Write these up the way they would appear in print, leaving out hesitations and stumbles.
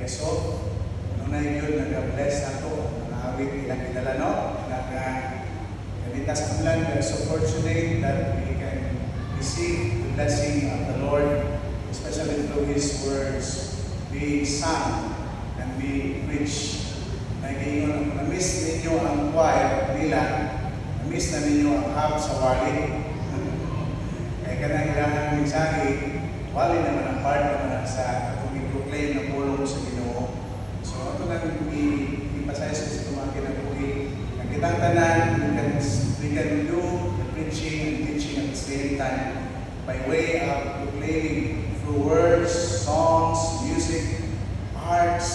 So, kanunay gyud nag-bless nato ang mga awit ilang gidala, no? Nga ganita sa Amlan, we are so fortunate that we can receive the blessing of the Lord, especially through His words being sung and be preached. Nagingon, na-miss ninyo ang choir nila, na-miss na ninyo ang half sa wali. Kaya kanang ilang mensahe, wali naman ang part naman ang sa atong i-proclaim na pulong sa Ginoo. So ato lang i-emphasize ko sa itong mga kinabuhi. Ang kitang tanan, we can do the preaching and teaching at the same time by way of proclaiming through words, songs, music, arts,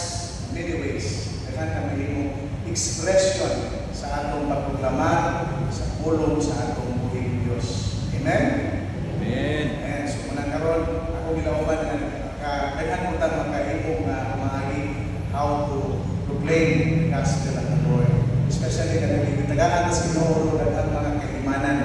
many ways. Daghan ka mahimong expression sa atong pagproklamar sa pulong sa atong buhing Dios. Amen? Amen. And so muna karon ako gilauman nga ka daghan mo tang makahimo nga pamaagi how to proclaim the gospel of the Lord. Especially kanang gitagaan sa Ginoo daghang mga kahimanan,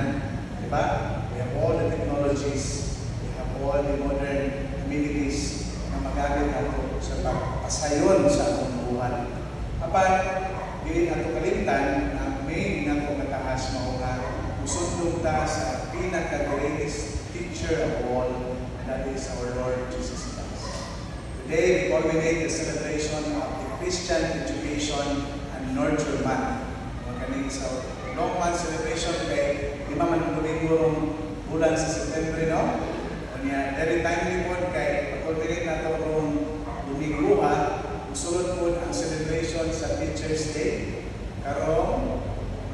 di ba? We have all the technologies, we have all the modern amenities na magamit nato sa pagpasayon sa atong buhat. Apan dili nato kalimtan ang main nato nga taas mao nga musundog ta sa pinaka-greatest teacher of all, and that is our Lord Jesus Christ. Today, we culminate the celebration of the Christian Education and Nurture Month. Mga kaning sa long month celebration kay 5 man ang Domingo rong bulan sa September, no? Unya, very timely po kay pag-culminate nato rong Domingo ha, musulod po ang celebration sa Teacher's Day. Karong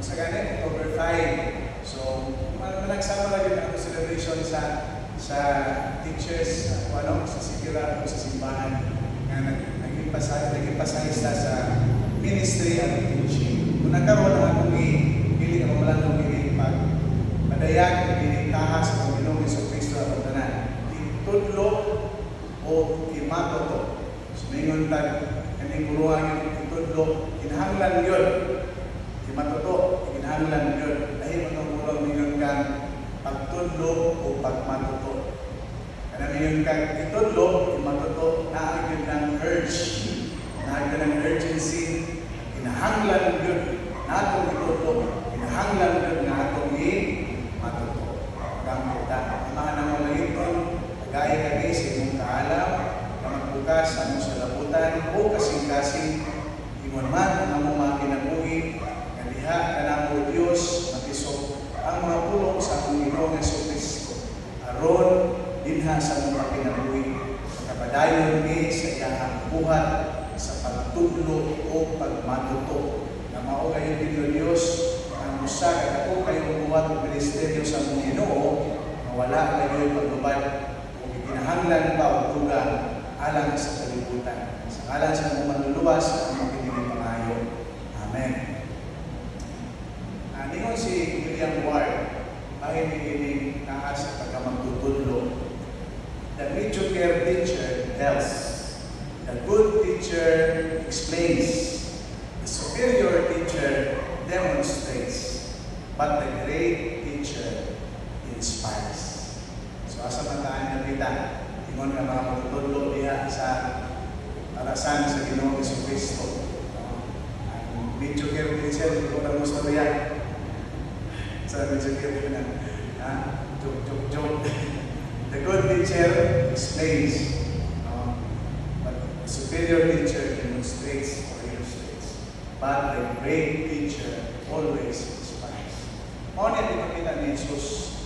sa gani, October 5. So, managsama lagi na ang celebration sa teachers, sa ano, sa secular o sa simbahan nga nag-emphasize ta sa ministry and teaching. Kung nagkaroon ang akong pili ako malandong ini pag padayag ini tahas sa Panginoong Hesus Kristo atong tanan. Itudlo o imatuto. So mingon tag kaning puluhan yung itudlo, kinahanglan yun. Imatuto, kinahanglan yun. Dahil mo itong pulong mingon kang pagtudlo o pagmatuto. Kana mingon kang itudlo, imatuto, naa gyud ng urge, naa gyud ng urgency, kinahanglan yun natong itudlo, kinahanglan yun natong imatuto. Gamit ta. Amahan namong langiton, tagay kami sa imong kaalam, na magbukas sa among salabutan o kasing-kasing, ingon man ang among mga kinabuhi, nga diha kanamo, Dios, matisok ang mga pulong sa among Ginoong Kristo. Aron dinha sa among mga kinabuhi, makapadayon mi sa iyang buhat sa pagtudlo o pagmatuto. Na mao kayo ninyo, Dios, ang usa ka dako kayong buhat o ministeryo sa among Ginoo, nga wala kayo'y paglubad o gikinahanglan pa og dugang alang sa kalibutan. Sa ngalan sa among Manluluwas, ang among kining pangayo. Amen. Ningon si William Ward, bahin ni taas sa pagkamagtutudlo, "The mediocre teacher tells, the good teacher explains, the superior teacher demonstrates, but the great teacher inspires." So asa man taan nga kita, ingon nga mga magtutudlo diha sa alasan sa Ginoong Kristo. Ang mediocre teacher, hindi ko lang mo. Sa mediocre na, ha? Joke, joke, joke. The good teacher explains, but the superior teacher demonstrates or illustrates. But the great teacher always inspires. Mao ni ipakita ni Jesus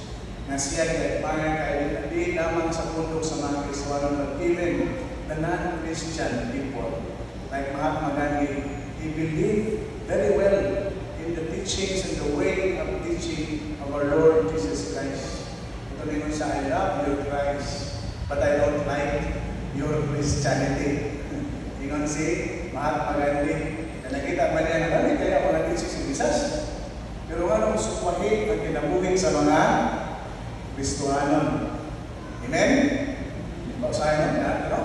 nga siya gi-admire kay di lamang sa pundok sa mga Kristiyano but even the non-Christian people like Mahatma Gandhi, he believed very well in the teachings and the way of teaching of our Lord Jesus Christ. Ito din siya, "I love your Christ, but I don't like your Christianity." Ingon si Mahatma Gandhi, na nakita man niya nga dami kaya mga teaching si Jesus. Pero anong sukwahi ang kinabuhi sa mga Kristohanon? Amen? Di ba usahay no? Ano?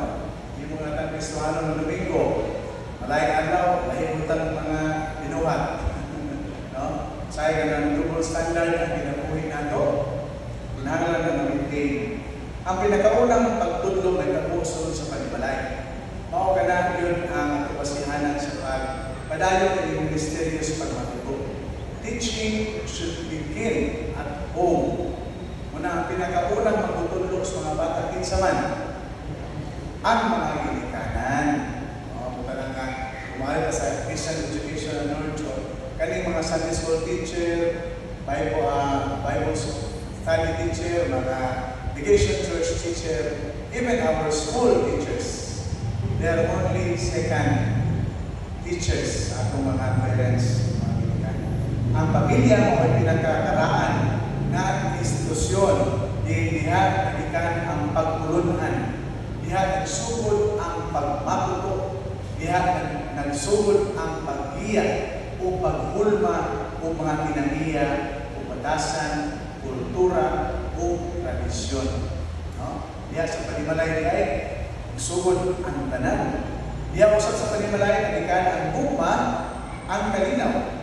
Hindi mo nga tang Kristohanon ng Domingo. Malayang adlaw, lahi mga binuhat. No? Say ka ng double standard ang kinabuhi nato. Kinahanglan na ma-maintain. Ang pinakaunang pagtudlo nagtabo sulod sa panimalay. Mao ka na yun. Padayon ini ministeryo sa pagmatuto. Teaching should begin at home. Muna ang pinakaunang magtutudlo sa mga bata, kinsa man? Ang mga ginikanan. No, kung nga kumari sa Christian education and nurture, kaning mga Sunday school teacher, Bible study teacher, mga vacation church teacher, even our school teachers, they are only second teachers sa atong mga parents, mga ginikanan. Ang pamilya mo ay pinakakaraan na institusyon di diha nagikan ang pagtulunan, diha nagsugod ang pagmatuto, diha nagsugod ang paggiya o paghulma o mga kinaiya o batasan, kultura o tradisyon. No? Diha sa panimalay diha ay nagsugod ang tanan. Diha usab sa panimalay nagikan ang gugma, ang kalinaw.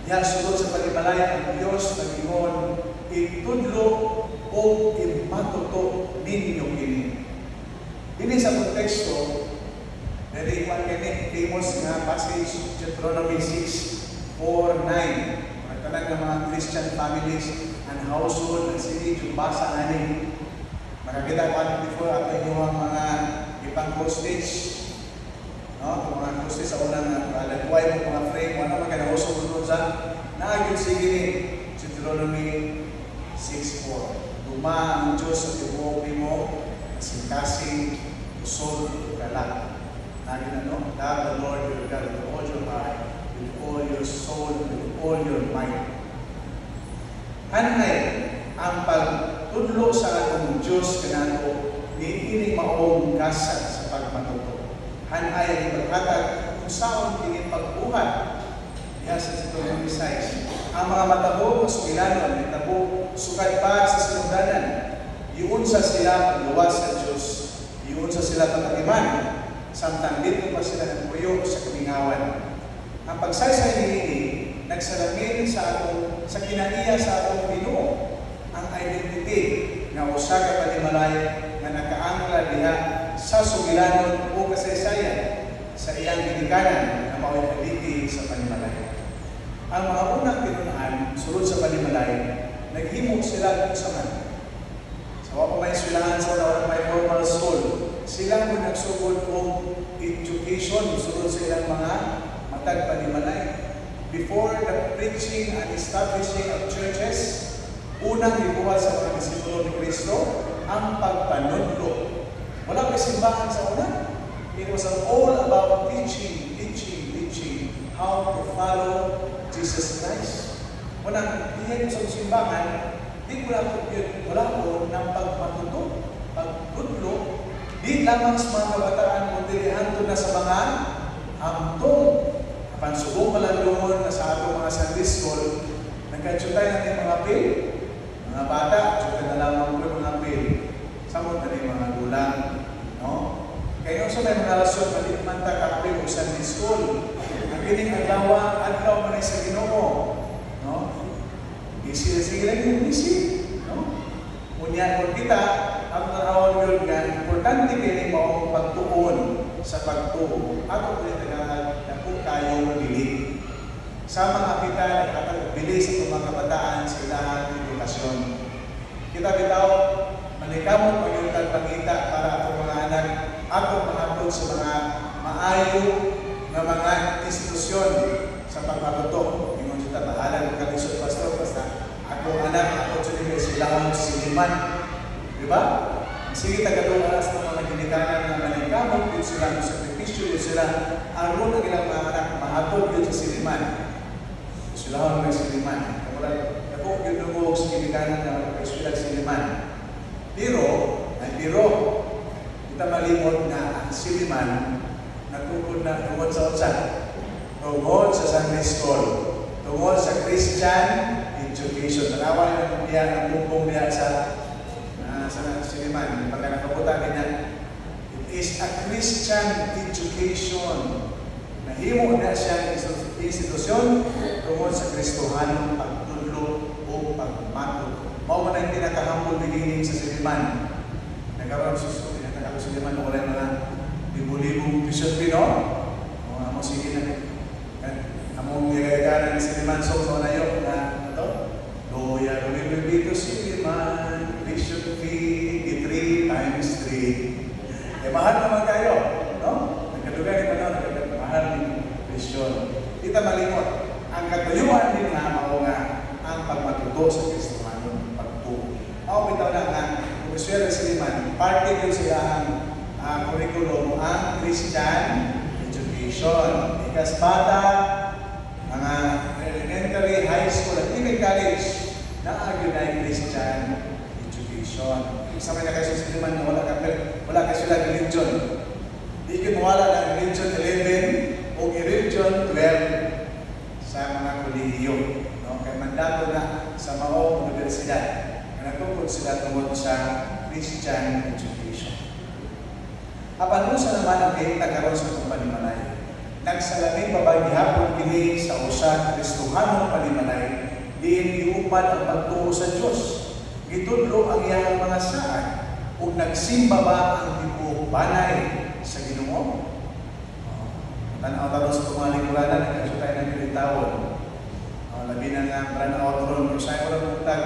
Diha sulod sa panimalay ang Dios nag-ingon, "Itudlo o imatuto ninyo kini." Dini sa konteksto, dili kwan kini famous nga passage, Deuteronomy 6, 4, 9. Mga tanan nga mga Christian families and household and sige yung basa ani. Makakita ko ani before ato inyong mga ipang cross stitch. No, itong mga cross stitch sa unang lagway mo mga frame, wala man kay nauso mo sa naagyo sige ni Deuteronomy 6:4. Gugmaa ang Diyos sa tibuok nimo, kasing-kasing, kusog, ug kalag. Lagi na, no? Love the Lord your God with all your heart, with all your soul, with all your might. Hanay, ang pagtudlo sa atong Diyos kanato niining maong gasa sa pagmatuto. Hanay ang ipaghatag kung saon kini pagbuhat diha sa Deuteronomy 6. Ang mga matabo kasugilanon nitabo sukad pa sa sinugdanan. Giunsa sila pagluwas sa Diyos. Giunsa sila pagkatiman. Samtang didto pa sila nagpuyo sa kamingawan. Ang pagsaysay niini nagsalamin sa atong sa kinaiya sa atong Ginoo, ang identity nga usa ka panimalay nga nakaangkla diha sa sugilanon o kasaysayan sa iyang ginikanan nga mao'y haligi sa panimalay. Ang mga unang tinunan sulod sa panimalay, naghimo sila kung sa man. Sa wa pa may eskwelahan sa una, wala may formal school. Sila mo nagsugod og education sulod sa ilang mga matag panimalay. Before the preaching and establishing of churches, unang gibuhat sa mga disipulo ni Kristo ang pagpanudlo. Wala may simbahan sa una. It was all about teaching, teaching, teaching how to follow Jesus Christ. Unang dihay ko sa simbahan, di ko lang wala ko ng pagmatuto, pagtudlo, di lamang sa mga kabataan, kundi hantod na sa mga hamtong. Apan subong pa lang doon na sa atong mga Sunday school, nagkatsutay na yung mga pil, mga bata, tsutay na lamang ko yung mga pil. Samot na yung mga gulang. No? Kaya sa may mga rason, malit man ta kapil o Sunday school. Ang kining adlaw, adlaw man ay sa Ginoo. No? Busy na sige lang yung busy. No? Unya kung kita, ang tanawon yun nga, importante kini mao pagtuon sa pagtuo. Ato po yung dako kayong bili. Sa mga kita, naghatag og bili sa itong mga kabataan sa ilang edukasyon. Kita bitaw, manikamot magyuntag pangita para atong mga anak, atong mahatod sa mga maayo nga mga institusyon sa pagpatuto. Ingon kita, bahala kung kalisod, pastor, basta akong anak, ako sa kay sila ang Silliman. Di ba? Sige tagaduha sa mga ginikanan nga maningkamot, yun sila ang sakripisyo, yun sila aron ang ilang mga anak mahatod yun sa Silliman. Sila ang may Silliman. Wala, dako yun dungog sa ginikanan nga magpa-eskwela sa Silliman. Pero, ay pero, kita malimot nga ang Silliman natukod na tungod sa unsa? Tungod sa Sunday School. Tungod sa Christian education. Tanawan yung niya, ang bumbong niya sa Silliman. Pagka nakabuta niya, it is a Christian education. Nahimo na siya institusyon tungod sa Kristohanong pagtudlo o pagmatuto. Mao man ang pinaka-humble beginning sa Silliman. Nagkaroon sa pinaka Silliman, wala mga libo-libong tuition fee, no? O, mo sige na. Silliman song sa nayo na ato? Loyal we will be to Silliman, tuition fee, 3 times 3. Eh, mahal naman kayo, no? Nagkadugay ni panahon, nagkadugay, mahal ni tuition. Di ta malimot. Ang katuyuan din nga mao nga ang pagmatuto sa Kristohanon, pagtuo. Mao bitaw na nga kung eskwela sa Silliman, parte yun sila ang curriculum ang Christian education. Because bata, mga elementary, high school, at even college, naa gyud ay Christian education. Sa may kayo sa Silliman nga wala ka sila religion. Di gyud mawala ng religion 11 o religion 12 sa mga kolehiyo. No? Kay mandato na sa maong universidad nga nagtukod sila tungod sa Christian education. Apan unsa naman ang kahimtang karon sa atong panimalay? Nagsalamin pa ba gihapon kini sa usa ka Kristohanong panimalay diin giupad ang pagtuo sa Dios? Gitudlo ang iyang mga saad ug nagsimba ba ang tibuok banay sa Ginoo? Oh, tan-aw ta sa mga lingkuranan, nagkaso tayo ng kilitawon. Oh, labi na nga brownout ron, usahay ko lang buntag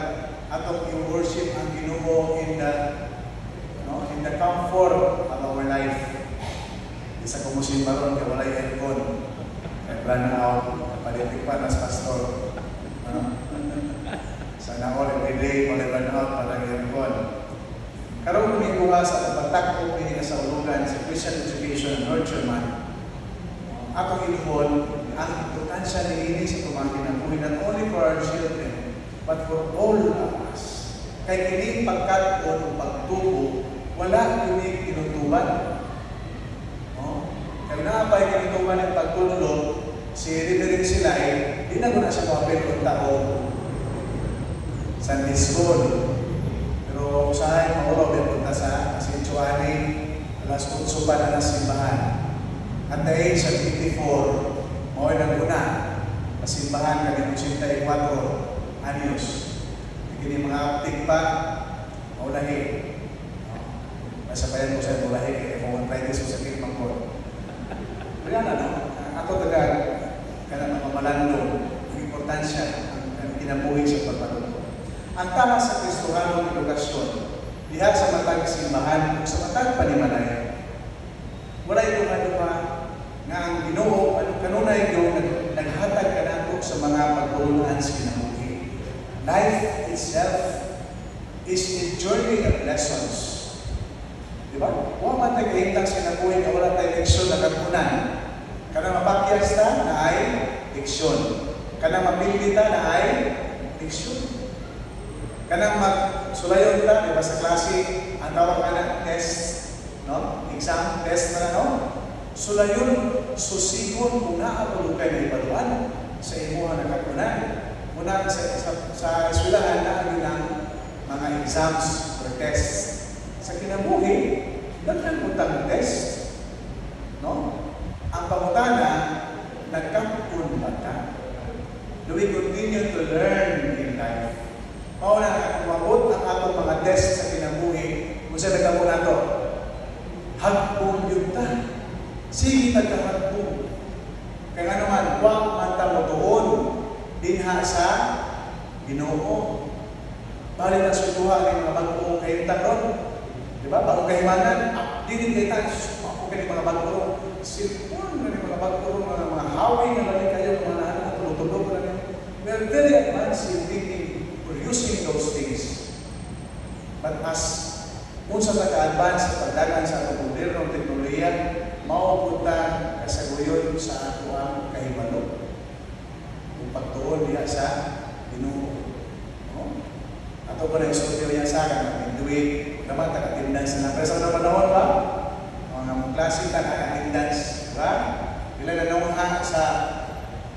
atong i-worship ang Ginoo in the, no, in the comfort of our life. Isa ko musimba ron kay walay aircon. Kay brownout, palitik pa nas pastor. No? Sana all every day walay brownout para aircon. Karong Domingo nga sa atong pagtakop dinhi sa ulugan sa Christian Education and Nurture Month, atong ilhon ang importansya niini sa atong mga kinabuhi, not only for our children, but for all of us. Kay kini pagkat-on o pagtubo, wala kini tinutuban. No? Kay naa pa'y tinutuban ng pagtudlo, si Reverend Silay, di na ko na siya moapil kung taon Sunday school. Pero usahay maulaw di punta sa Asinchuani, alas 8 pa na simbahan. At the age of 84, mao nang una, pasimbahan kami 84 anyos. Kini mga uptick pa, maulahi. No? Masabayan ko sa maulahi, kaya kung arthritis ko sakit man ko. Pero yan ano, ako taga kana mga malando, ang importansya, ang kinabuhi sa pagpatuto. Ang taas sa Kristohanong edukasyon, diha sa matag simbahan ug sa matag panimalay, wala duha-duha nga ang Ginoo ano kanunay yung naghatag kanato sa mga pagtulunan sa kinabuhi. Life itself is a journey of lessons. Di ba? Wa man tay kahimtang sa kinabuhi nga wala tay leksyon na katunan. Kanang mapakyas ta naay leksyon. Kanang mapildi ta naay leksyon. Kanang magsulayon ta, di ba, sa klase, ang tawag ka na test, no? Exam, test na, no? Sulayon, susigon kung naa pa kay nahibaluan sa imuha nakatunan. Muna sa eskwelahan na ang ang mga exams or tests. Sa kinabuhi, daghan utang test. No? Ang pangutana, nagkat-on ba ta? Do we continue to learn in life? Mao na nga kung maabot ang atong mga test sa kinabuhi, kung sa nagamo nato, hagpon yun ta. Sige tagkahagpon. Kaya nga naman, wa man ta motuon dinha sa Ginoo. Bali na sutuha ang mga bag-o kahimtang ron. Di ba? Bagong kahimanan, updated kay ta. Ako kini mga bag-o ron. Cellphone na ni mga bag-o ron, mga hawi na lang kayo, mga nahan na tulog na ni. We are very advanced in thinking or using those things. But as unsa ta ka-advance sa pagdagan sa atong modernong teknolohiya, mao pud ta kasaguyon sa ato ang kahibalo. Kung pagtuon diha sa Ginoo. No? Ato pa na istorya niya sa akin, duwi naman ta attendance na. Pero sa unang panahon ba? Mga mong klase ta na attendance, ba? Dila na naunha sa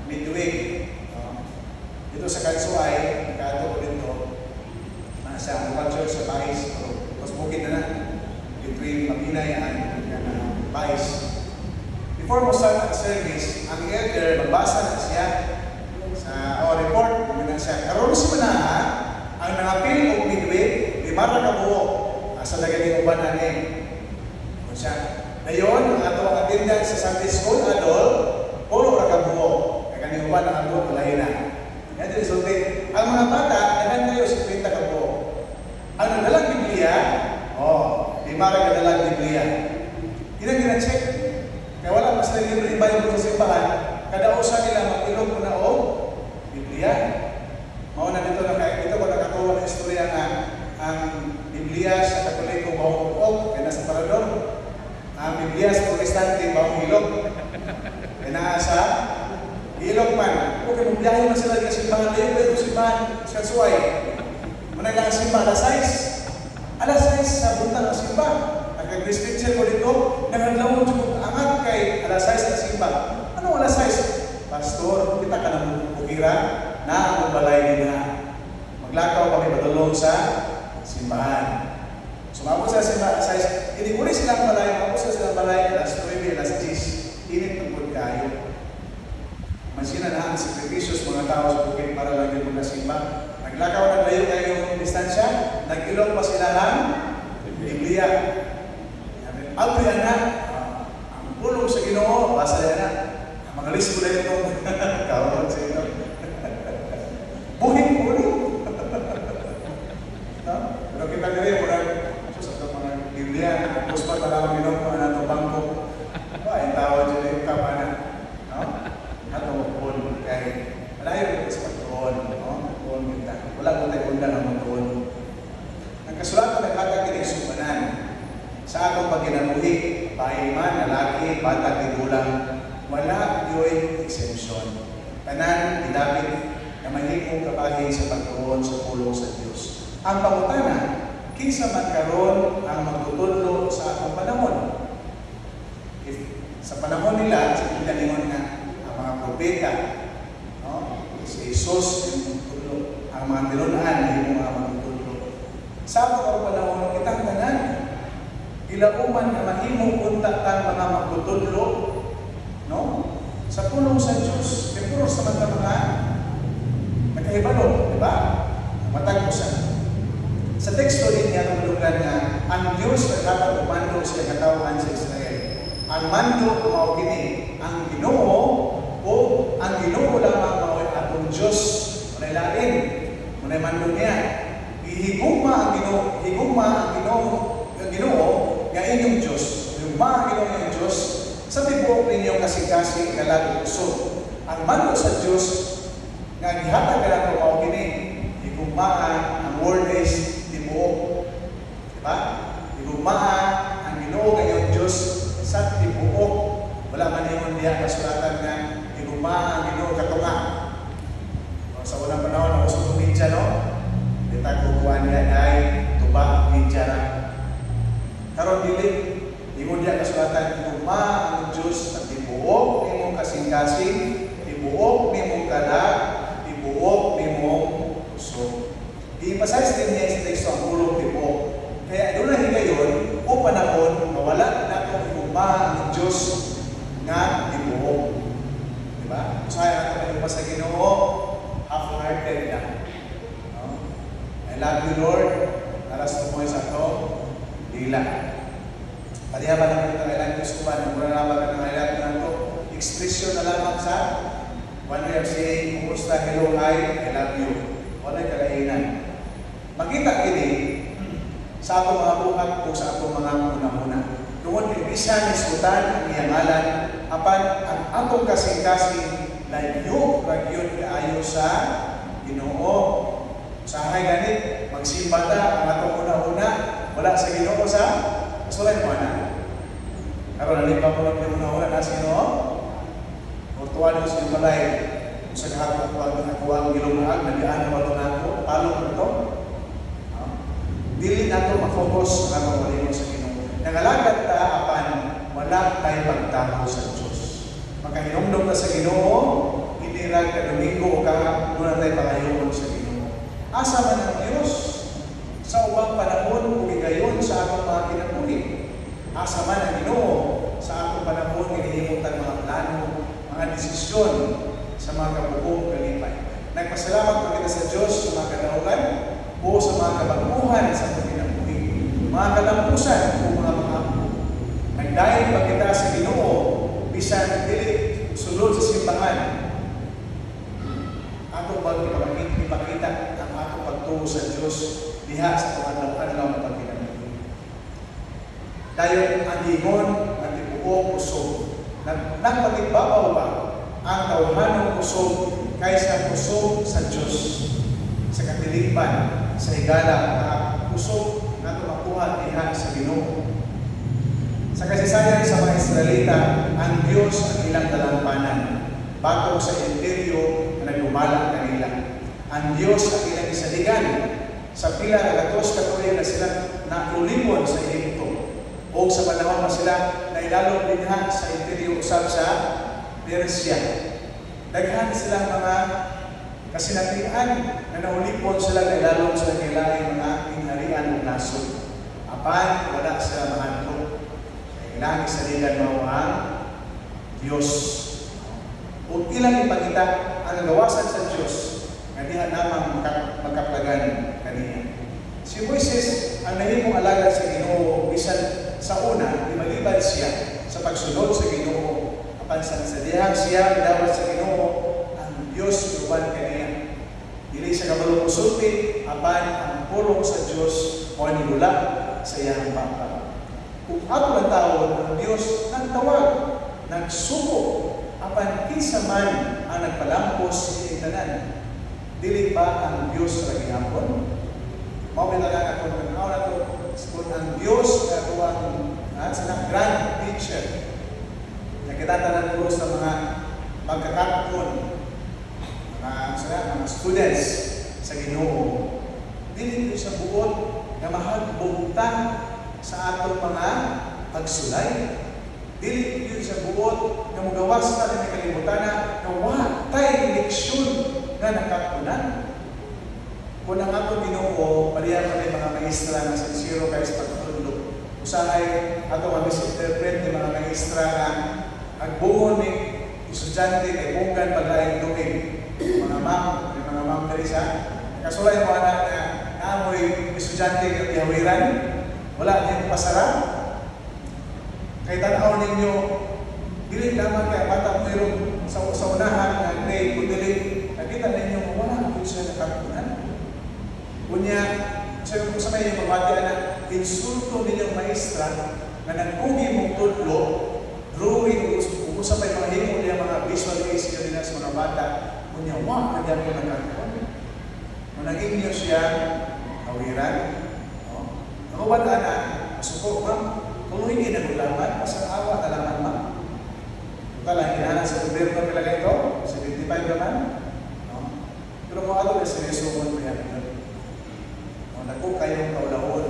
midweek. No? Dito sa Kansuay, nakaadto ko dito, nasa local church sa Bais, pero tapos bukid na na, between Mabinay and Bais. Before mo start ang service, ang elder, magbasa na siya sa, oh, report, na siya. Karon si Manaha, ang nangapil og midweek, 5 ra ka buok. Asa na gani uban ani. Kung siya, dayon ang ato ang attendance sa Sunday school adult, 8 ra ka buok. Kay kani uban ang ato lahi na. Yan din isulti. Ang mga bata, daghan kayo, 50 ka po. Ang nadalang Biblia, oh, 5 ra kadalang Biblia. Ilang gina-check. Kaya wala pa sila libre Bible sa simbahan, kada usa nila mag-ilog mo na og Biblia. Mao na dito na kay dito ko nakatuwa ng istorya nga ang Biblia sa Katoliko maong og kay nasa parador. Ang Biblia sa Protestante maong ilog. Kay naa sa ilog man. Okay, mubiyahe man sila sa simbahan, layo pero simbahan sa Suway. Manay lang ang simba alas 6. Alas 6 sa buntag ang simba. Nagka-grace picture ko dito, naghanlawon jud ko angat kay alas 6 ang simba. Ano alas 6? Pastor, kita ka ng bukira na ang balay nila. Maglakaw kami padulong sa simbahan. Sumabot sa simbahan, alas 6, hindi uli silang balay, mabot sila silang balay, alas 9, alas 10. Init ng pud kayo. Masina na ang sakripisyo sa mga tao sa bukid para lang din magkasimba. Naglakaw ng layo kayo distansya, nag-ilog pa sila ng Biblia. Abri ana, ang pulong sa Ginoo, basa niya na. Ang mga list ko na itong kawon sa ino. Buhing ulo. No? Pero kita diri murag sus, atong mga Biblia, tapos pa talaga Ginoo na atong bangko. Ay tao dyan yung tama na. No? Ato pun kay malayo kita sa pagtuon, no? Tuon kita. Wala ko tayo undang ang magtuon. Ang kasulatan naghatag kini sumbanan sa atong pagkinabuhi, babae man, lalaki, bata, tigulang, wala yo'y exemption. Tanan gidapit na mahimong kabahin sa pagtuon sa pulong sa Dios. Ang pangutana, kinsa man karon ang magtutudlo sa atong panahon? If sa panahon nila, sa Biblia nga ang mga propeta, no? Si Jesus yung magtutudlo, ang mga tinunan yung mga magtutudlo. Sa atong panahon, kitang tanan, gilauman nga mahimong unta tang mga magtutudlo, no? Sa pulong sa Diyos, kay puro sa mga mga nakahibalo, di ba? Matag usa. Sa teksto din niya tulungan nga ang Diyos naghatag og mando sa iyang katawhan sa Israel. Ang mando mao kini, ang Ginoo o ang Ginoo lamang mao atong Dios. Walay lain. Munay mando niya. Ihigugma ang Ginoo, higugma ang Ginoo nga inyong Dios. Higugma ang Ginoo nga inyong Dios sa tibuok ninyong kasing-kasing, kalag ug kusog. Ang mando sa Dios nga gihatag kanato mao kini, higugmaa, ang word is tibuok. Diba? Higugmaa ang Ginoo nga inyong Dios sa tibuok. Wala man ingon diha kasulatan nga higugmaa ang Ginoo katunga. O, sa unang panahon ang uso ng media, no? Kita kukuha niya ay tuba media ra. Karon dili ingon diha kasulatan, higugmaa ang Dios sa tibuok nimong kasing-kasing, tibuok nimong kalag, tibuok nimong kusog. I-emphasize din niya sa teksto ang pulong tibuok. Kaya doon na higayon o panahon nga wala nato higugmaa ang Diyos nga tibuok. Di ba? Usahay nato mahigugma sa Ginoo, half-hearted na. No? "I love you, Lord." Aras tumoy sa ato, dila. Pareha ba naman ito, "I love you" sa uban? Mura na ba ka ng "I love you" nato? Expression na lamang sa one way of saying, "Kumusta, hello, hi, I love you." Wala'y kalainan. Makita kini sa atong mga buhat o sa atong mga hunahuna. Tungod kay bisan hisgutan ang iyang ngalan, apan ang atong kasing-kasing layo ra gyud kaayo sa Ginoo. Usahay gani magsimba ta, ang atong hunahuna wala sa Ginoo sa kasulay mo na. Karon nalipa mo lang yung hunahuna na sa Ginoo. O tuwa sa inyong balay, kung sa kahapon ako ang gilungag, nabiaan na ba ito nako, palong ito? No? Dili nato ma-focus ang atong malingon sa Ginoo. Nangalagad ta apan wala tay pagtaho sa Dios. Makahinumdom ta sa Ginoo, hindi ra ka Domingo o ka doon tay pangayoon sa Ginoo. Asa man ang Dios sa ubang panahon ug higayon sa atong mga kinabuhi? Asa man ang Ginoo sa atong panahon nga gihimo tag mga plano, mga desisyon sa mga kabuok kalipay? Nagpasalamat pa kita sa Dios sa mga kadaugan o sa mga kabaguhan sa atong kinabuhi, mga kalampusan o mga pangako? Nagdayeg ba kita sa Ginoo bisan dili sulod sa simbahan? Ato ba diha sa adlaw-adlaw nga pagkinabuhi. Dayon ang giingon nga tibuok kusog. Nagpatigbabaw ba ang tawhanong kusog kaysa kusog sa Diyos sa katilipan, sa higala, nga kusog nga makuha diha sa Ginoo? Sa kasaysayan sa mga Israelita, ang Diyos ang ilang dalampanan batok sa imperyo na nagdumala kanila. Ang Diyos ang ilang isaligan sa pila ka gatos ka tuig na sila naulipon sa Ehipto o sa panahon na sila nailalom dinha sa imperyo usab sa Persia. Daghan silang mga kasinatian na naulipon sila, nailalom sa kailaing mga gingharian o nasod. Apan wala sila mahadlok. Kaya ilang isaligan mao ang Diyos. Ug ilang ipakita ang kagawasan sa Diyos nga diha lamang makaplagan kaniya. Si Moises ang nahimong alagad sa Ginoo, bisan sa una gimalibad siya sa pagsunod sa Ginoo, apan sa dihang siya midawat sa Ginoo, ang Dios uban kaniya. Dili siya kabalo musulti, apan ang pulong sa Dios mao nilula sa iyang baba. Kung ato ang tawon, ang Dios nagtawag, nagsugo, apan kinsa man ang nagpalampos sa iyang tanan? Dili ba ang Dios ra gihapon? Mao bitaw nga kung tanaw nato kung ang Dios nga atuang sa grand teacher na kita tanan ko sa mga magkakatkon, mga students sa Ginoo, dili ko sa buot nga mahagbong ta sa atong mga pagsulay. Dili yun sa buot nga mugawas ta ni kalibutan na wa tay leksyon nga nakatunan. Kung ang atong Ginoo, pariya pa mga maestra nga sincero kay sa pagtudlo. Usahay ato nga misinterpret ni mga maestra nga agbungon ni estudyante kay bunggan paglaing tuig. Mga ma'am, may mga ma'am diri sa nakasulay mo ana nga naamoy estudyante nga gihawiran, wala niyo pasara. Kay tan-aw ninyo, dili lamang kay bata pero sa unahan nga grade kung dili nakita ninyo nga wala gud siya nakatunan. Unya, sa may pamati na insulto ninyong maestra nga nagkugi mong tudlo, drawing, ug usa pa'y mga himo niya mga visual aids niya din sa mga bata. Unya, wa na ko nakatuon. Managing niyo siya hawiran. No? Ako ba na, masuko, ma'am, tuloy ni nagulaman, pasang awa na laman, ma'am. Total, ang hinahanap sa gobyerno pila ito, 75 naman. No? Pero kung ato na seryoso mo yan, no, dako kayong kaulahon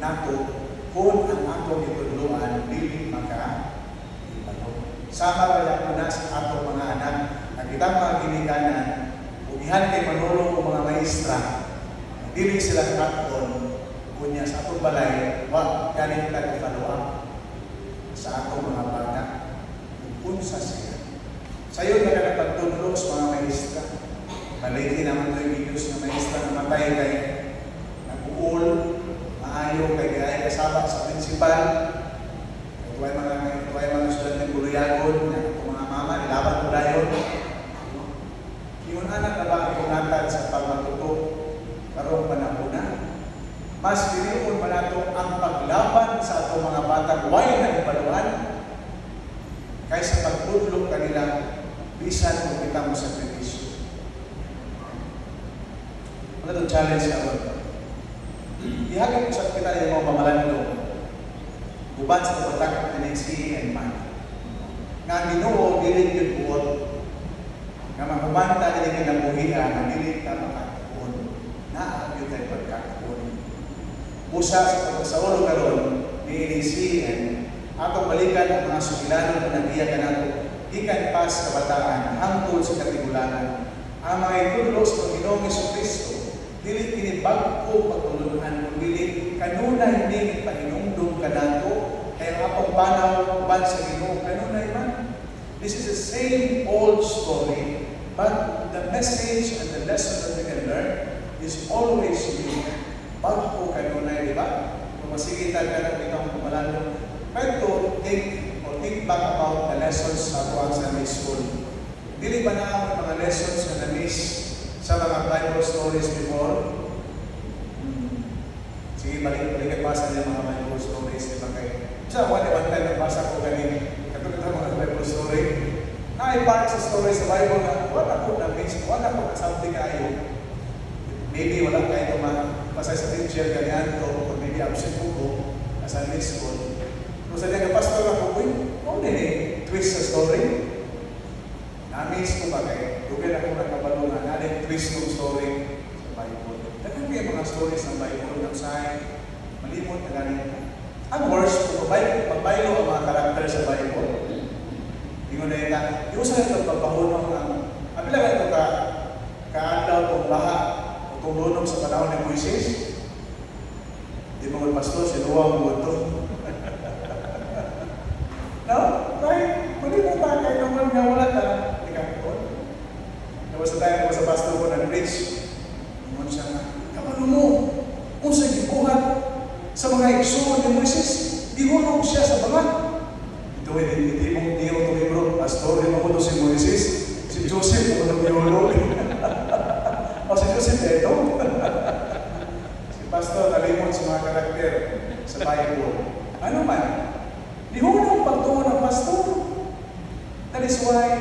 nato kung ang atong gitudloan dili maka ibalo. Sama ra ko na sa atong mga anak, ang kitang mga ginikanan, ugihan kay manulong o mga maestra, dili sila katon kunya sa atong balay, wa galing ta follow up sa atong mga bata. Kung unsa sila. Sayon na ka pagtudlo sa mga maestra. Baliki naman ito yung videos ng maestra na matay kay nag-uol, maayo kay kay kasaba sa principal. Ito ay mga estudyante buluyagon, nga itong mga mama, ilaban ko dayon. Ingon anak na ba ang natad sa pagmatuto karong panahon na? Mas dilion pa nato ang paglaban sa atong mga batang way na ibaluan kaysa pagtudlo kanila bisan kung kita mo sakripisyo. Ano itong challenge karon? Ihagay ko sa kita yung mga pamalandong uban sa pagpatak ng NCE and man. Nga ang Ginoo dili gyud buot nga mahumanta dili kinabuhi nga dili ta makatuon. Naa gyud tay pagkatuon. Busa sa pagpasaulo karon ni NCN, atong balikan ang mga sugilanon nga nagiya kanato gikan pa sa kabataan hangtod sa katigulangan. Ang mga itudlo sa Panginoong Kristo dili kini bag-o pagtulunan, kundi kanunay ni pahinumdum kanato kay ang atong panaw uban sa Ginoo kanunay man. This is the same old story, but the message and the lesson that we can learn is always new. Bag-o kanunay, di ba? Kung masigita ka ng itong pumalano, try to think or think back about the lessons sa atuang Sunday school. Dili ba na ang mga lessons na na-miss sa mga Bible stories before? Sige, balik balik basa niya mga Bible stories, di ba kay? Sa one one time nagbasa ko gani katong ito mga Bible story. Na part sa story sa Bible na wala ko na miss, wala ko kasabti kayo. Maybe wala kayo mapasay sa teacher ganiyan to, or maybe absent ko ko sa Sunday school. Kung sa niya pastor ako, "Uy, mao ni twist sa story." Na-miss ko ba kay dugay na akong nakabalo nga naa twist ng story sa Bible. Daghan kay mga stories sa Bible nga usahay malimot na gani. Ang worst kung magbaylo ang mga karakter sa Bible. Ingon na ita, yung sa ito pagpahunong ang apila ka ito ka kaadlaw kung baha o kung lunog sa panahon ni Moises. Di mo pastor, si Noah mo ito. No? Right? Malimot ta kay naman nga wala ta. Ikaw, Tapos sa tayo sa pastor ko nag-preach. Ingon siya nga, "Kabalo mo, unsa gibuhat sa mga igsoon ni Moises, gihulog siya sa banga." Ito, hindi, hindi mo, hindi mo ito bro, pastor, di mo ko to si Moises, si Joseph mo nang gihulog. O si Joseph, ito. Si pastor, nalimot sa mga karakter sa Bible. Ano man, nihunong pagtuo ng pastor. That is why,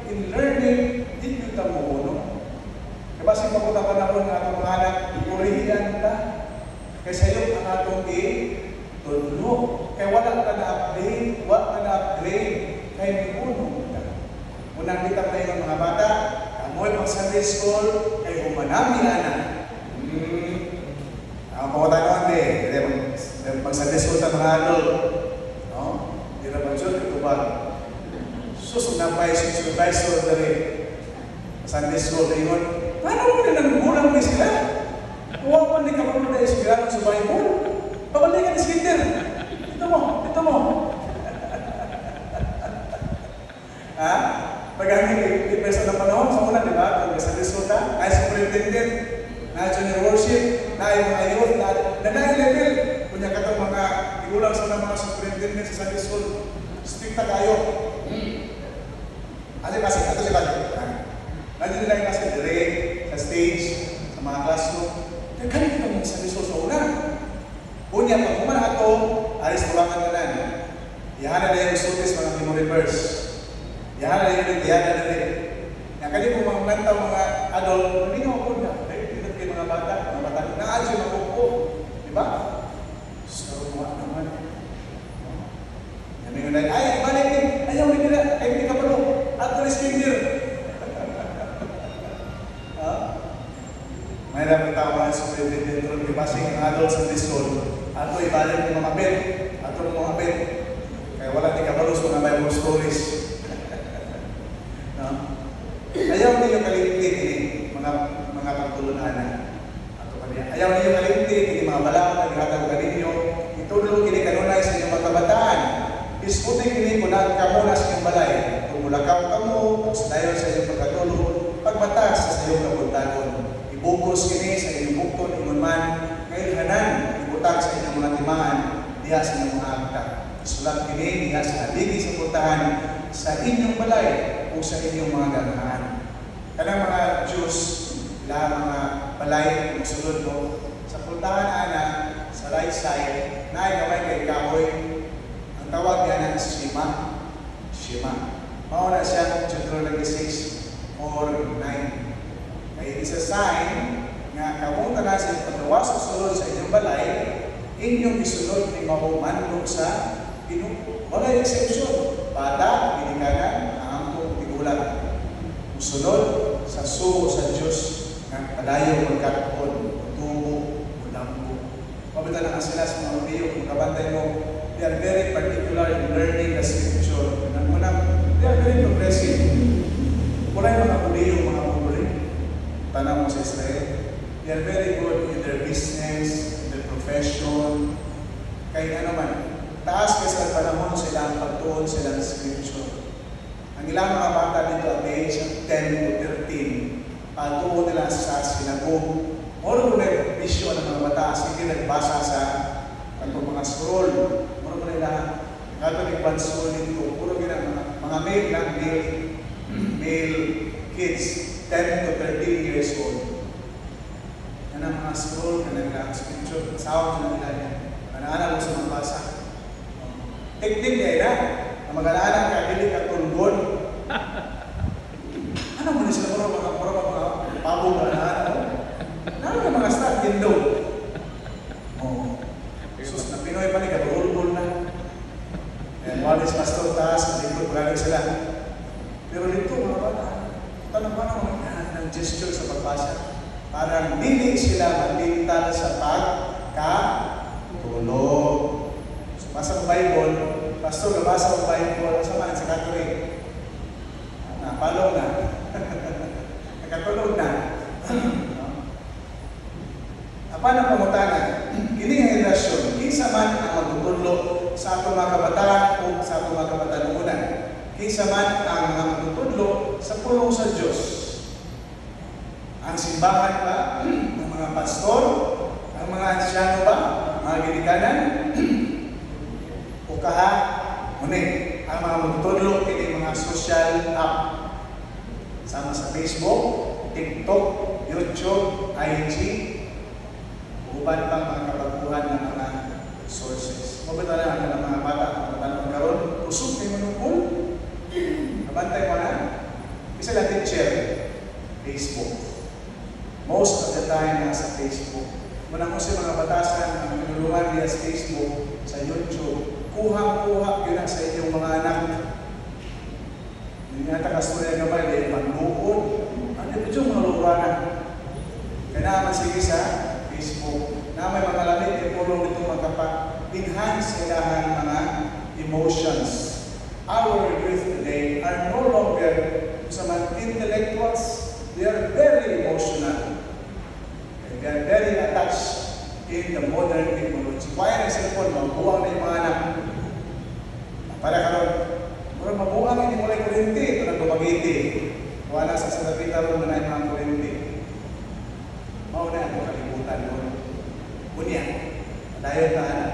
in learning, di yun ta mo no? Kaya basin pa ko na panahon nga atong mga anak, purihian ta. Kay sayo ang atong i-tudlo. Kay wala ka na-update, wala ka na-upgrade, kay nihunong ka. Unang kita pa yung mga bata, kamoy pag Sunday school, kay humanami ana. Ang pangutan di, pag Sunday school ta mga adult, no? Di na ba dyan, ito ba? Sus, napay supervisor dali. Sunday school, ingon, "Paano mo na nanggulang ni sila? Kuha mo ni kapag na eskwelahan sa Bible. Pabalikan ni Skinder. Ito mo, ito mo." Ha? Pag-ani, di pesa na panahon sa una, di ba? Kung sa school ta, ay superintendent, na junior worship, na yung mga youth, na na na level. Kunya katong mga tigulang sa mga superintendent sa Sunday school, strict na kayo. Ano kasi, ato si Bali. Nandiyan nila yung kasi dire, sa stage, sa mga classroom. Kaya ganito itong mga Sunday school sa una. Unya, pag human ato, aris tulangan tanan. Yahan na yung sultis mga memory verse. Yahan na yung yahan na rin. Nga kani po mga lantaw mga adult, malingaw po na. Dito kayo mga bata, naadyo makupo. Di ba? So, mga naman. Kami nga ay, balik din, ayaw ni nila, ay hindi ka palo, ato ni kinder. Ha? May dapat tao mga superintendent ron, di ba sing ang adult sa school, ato ibalik ni mga bed, ato ng mga bed. Kaya wala ni kabalo sa mga Bible stories. No? Ayaw ninyo kalimti kini mga mga pagtulunanan. Ato kaniya. Ayaw ninyo kalimti kini mga balaod nga gihatag kaninyo. Itudlo kini kanunay sa inyong mga kabataan. Isputi kini kung kamo na sa inyong balay. Kung mulakaw kamo, dayon sa inyong pagkatulog, pagmata sa iyong kabuntagon. Ibugos kini sa inyong bukton ingon man ngailhanan ibutang sa inyong mga timaan diha sa inyong mga agta. Isulat kini diha sa haligi sa pultahan sa inyong balay o sa inyong mga ganghaan. Kanang mga Jews, ila mga balay musulod mo sa pultahan ana sa right side naay gamay kay kahoy. Ang tawag niya na Shema. Shema. Mao na siya Deuteronomy 6 or 9. Kay is a sign nga kamong tanan sa inyong paggawas o sulod sa inyong balay, inyong isunod ni mao sa Ginoo. Walay exception. Bata, ginikanan, ang among tigulang. Musunod sa sugo sa Diyos nga padayon magkat-on, tubo, mulambo. Mabita na sila sa mga Hudiyo, kung kabantay mo, they are very particular in learning the scripture. Nang unang, they are very progressive. Wala yung mga Hudiyo, mga pobre. Tanaw mo sa Israel. They are very good in their business, in their profession. Kaya ano man, taas kay sa panahon sila ang pagtuon sila ng scripture. Ang ilang mga bata dito at the age of 10 to 13, patuo nila sa synagogue. Moro ko na bisyo ng mga bata, sige nagbasa sa katong mga scroll. Moro ko nila, Catholic one school dito, puro gina mga male lang, male kids, 10 to 13 years old. Kanang mga scroll, kanang ilang scripture, sawag na nila niya. Kanang mo sa magbasa. Technique niya na, ang mag-alala ka, dili ka tulgon. Ano mo ni sila mura mga pabog na ano? Ano na mga staff window? Oh. Sus, na Pinoy pa ni kabulbul na. And one is pastor taas, likod galing sila. Pero dito mga bata, tanong pa naman ng gesture sa pagbasa. Parang dili sila malintal sa pagkatulog. So, basa ng Bible, pastor, nabasa ng Bible, sa man sa Catholic. Napalong na. Nakatulog na. No? Apan ang pangutana, kini nga henerasyon, kinsa man ang magtutudlo sa atong mga kabataan o sa atong mga kabatanunan? Kinsa man ang mga magtutudlo sa pulong sa Diyos? Ang simbahan ba? Ang mga pastor? Ang mga ansyano ba? Mga ginikanan? O kaha? Muni, ang mga magtutudlo kini mga social app. Sama sa Facebook, TikTok, YouTube, IG, uban pang mga kabaguhan ng mga sources. Mabita na ang mga bata, mga kabataan karon, kusog kay manungkol. Nabantay mo na. Isa lang teacher, Facebook. Most of the time nasa Facebook. Muna ko sa mga batasan ang pinulungan niya sa Facebook, sa YouTube, kuhang-kuha yun ang sa inyong mga anak. Hindi nga takastorya gamay, dahil magluod. Ano ito yung mga lurana? Kaya naman sige sa Facebook. Na may mga lamit, eh, pulong nito magkapa-enhance ilahang mga emotions. Our youth today are no longer sa mga intellectuals. They are very emotional. And they are very attached in the modern technology. Kaya ng cellphone, mabuang na yung mga anak. Para karon, mura mabuang hindi mo lang kuryente, ito na Dumaguete. Wala sa Santa Rita ron na mga kuryente. Mao na ang kalibutan doon. Unya, padayon ta na.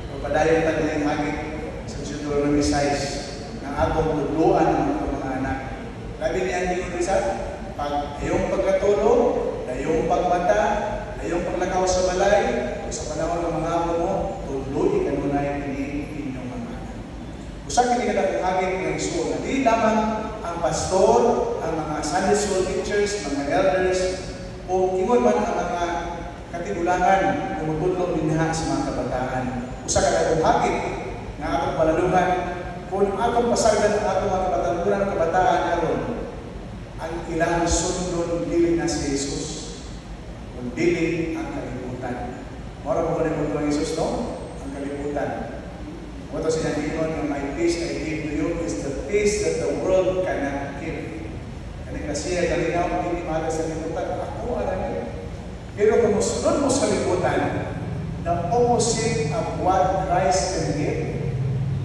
O padayon ta na yung hagit sa Deuteronomy 6 ng atong tudluan ng mga anak. Labi niya ang ingon sa pag iyong pagkatulog, iyong pagmata, iyong paglakaw sa balay, o sa panahon ng mga amo mo, tudloi kanunay kini inyong mga anak. Usa kini ka hagit ng igsoon na di lamang ang pastor, ang mga Sunday school teachers, mga elders, o ingon man ang mga katigulangan na mutudlo dinha sa mga kabataan. Usa ka dakong hagit nga atong palalungan kung atong pasagdan ang atong mga kabataan kabataan aron ang ilang sundon dili na si Jesus kung dili ang kalibutan. Mora mo ko ni Jesus, no? Ang kalibutan. What does siya ingon nga, "My peace I give to you is the peace that the world cannot give." Kani kasi kalinaw dili mahatag sa kalibutan, ako ara ni. Pero kung mosunod mo sa kalibutan, the opposite of what Christ can give.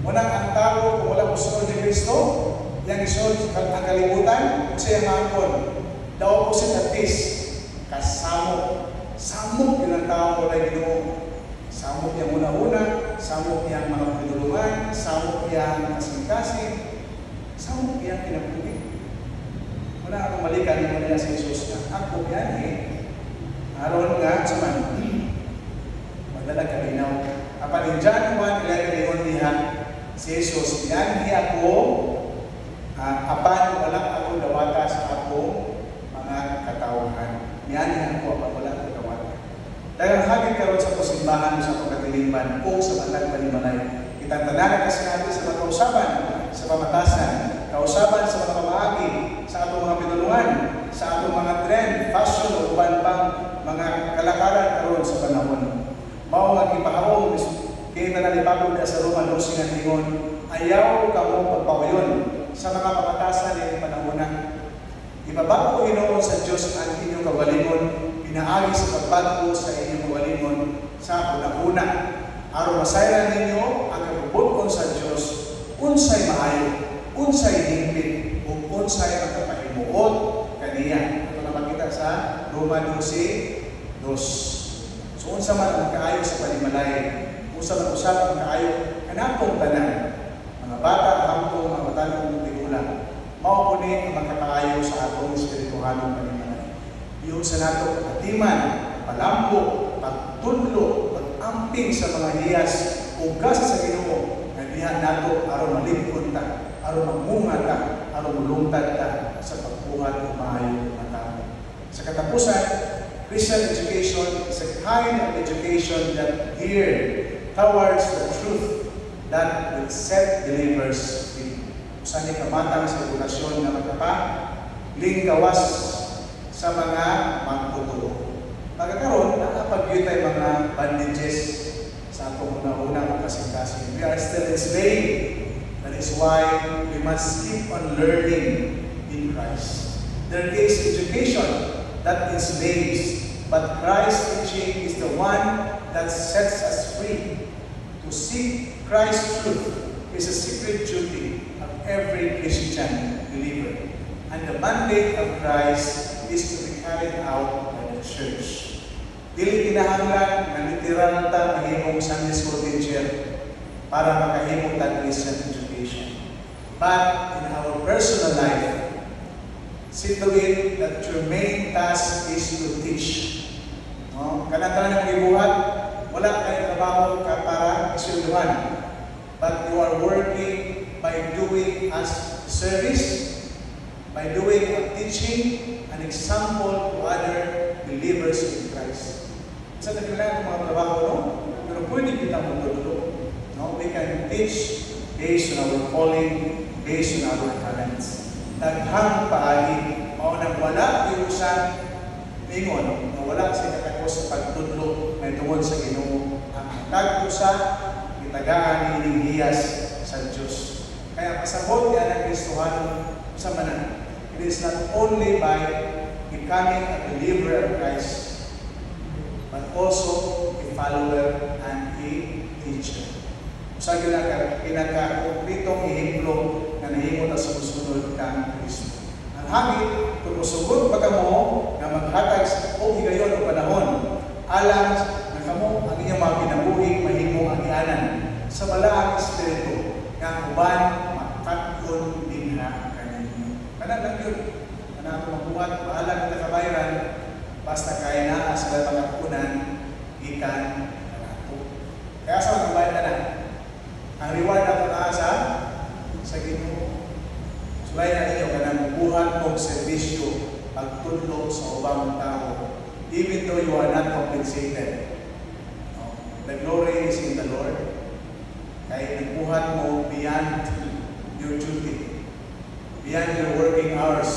Munang ang tao, kung wala mosunod ni Kristo, yang isunod ang kalibutan, siya maangkon. The opposite of peace, kasamok. Samok yun ang tao wala Ginoo. Samok yang una-una, samok yang mga pinulungan, samok yang kasing-kasing, samok yang kinabuhi. Wala akong balikan mo niya si Jesus na ako yan eh. Aron nga sa man, madala kalinaw. Apan in John 1:11 ingon diha si Jesus, "Yan ako, apan wala ako dawata sa akong mga katawhan." Yan ako apan wala ako dawata. Dahil hagit karon sa pasimbahan sa pagkatilingban o sa matag panimalay. Kitang tanan kasi natin sa mga kausaban, sa pamatasan, kausaban sa mga pamaagi, sa atong mga pinulungan, sa atong mga trend, fashion o uban pang mga kalakaran karon sa panahon. Mao nga gipahaom kini tanan ni Pablo sa Roma 12 nga ingon, "Ayaw kamo pagpauyon sa mga pamatasan ni panahona. Ibabago hinuon sa Dios ang inyong kaugalingon pinaagi sa pagbago sa inyong kaugalingon sa una-una aron masayran ninyo ang kabubut-on sa Dios, unsay maayo, unsay hingpit ug unsay makapahimuot kaniya." Ito na makita sa Roma 12:2. So unsa man ang kaayo sa panimalay, unsa man usab ang kaayo kanatong tanan, mga bata hangtong mga batan-ong tigulang, mao po ni ang makakaayo sa atong espirituhanong panimalay. Yun sa nato atiman. pagpalambo, pagtudlo, pag-amping sa mga hiyas o gasa sa Ginoo nga diha nato aron malig-on ta, aron mamunga ta, aron mulungtad ta sa pagbuhat og maayo nga tao. Sa katapusan, Christian education is a kind of education that geared towards the truth that will set believers free. Usa ni kamatang sa edukasyon nga makapalingkawas sa mga magtuturo. Pagkakaroon, naa pa gyud tay mga bandages sa atong una-una kasing-kasing. We are still enslaved. That is why we must keep on learning in Christ. There is education that enslaves, but Christ's teaching is the one that sets us free. To seek Christ's truth is a sacred duty of every Christian believer. And the mandate of Christ is to be carried out by the church. Dili kinahanglan nga literal ta mahimong Sunday school teacher para makahimo ta Christian education. But in our personal life, see to it that your main task is to teach. No? Kanang tanan nga gibuhat, wala kay trabaho ka para isweldohan. But you are working by doing as service, by doing a teaching, an example to other believers in Christ. Sa kailangan mga trabaho, no? Pero pwede kita magtudlo. No? We can teach based on our calling, based on our talents. Daghang paagi, mao nang wala yung usa ingon nga wala sa katakos sa pagtudlo may tungod sa Ginoo. Ang matag usa gitagaan niining hiyas sa Dios. Kaya pasabot niya ng Kristohanon sa manan. It is not only by becoming a believer of Christ, but also a follower and a teacher. Usa gyud ka pinaka-konkretong ehemplo nga nahimo ta sa musunod kang Kristo. Ang hangit, kung musugot pa kamo nga maghatag og higayon o panahon, alang nga kamo ang inyong mga kinabuhi mahimo agianan sa Balaang Espiritu nga ang uban makat-on dinha kaninyo. Kana lang yun. Kana ako magbuhat, bahala kita kabayaran, basta kay naa sila makatunan gikan kanato. Kaya sa mga bayad na, ang reward ato naa sa Ginoo. Sulay na ninyo kanang buhat og serbisyo, pagtudlo sa ubang tao, even though you are not compensated. No? The glory is in the Lord. Kay nagbuhat mo beyond your duty, beyond your working hours,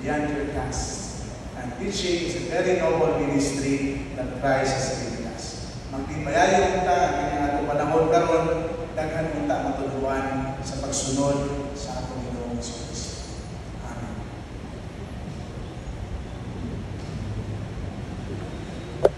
beyond your task. And teaching is a very noble ministry that Christ has given us. Magtimayayon ta ang kanyang atong panahon karon, daghan unta matudluan sa pagsunod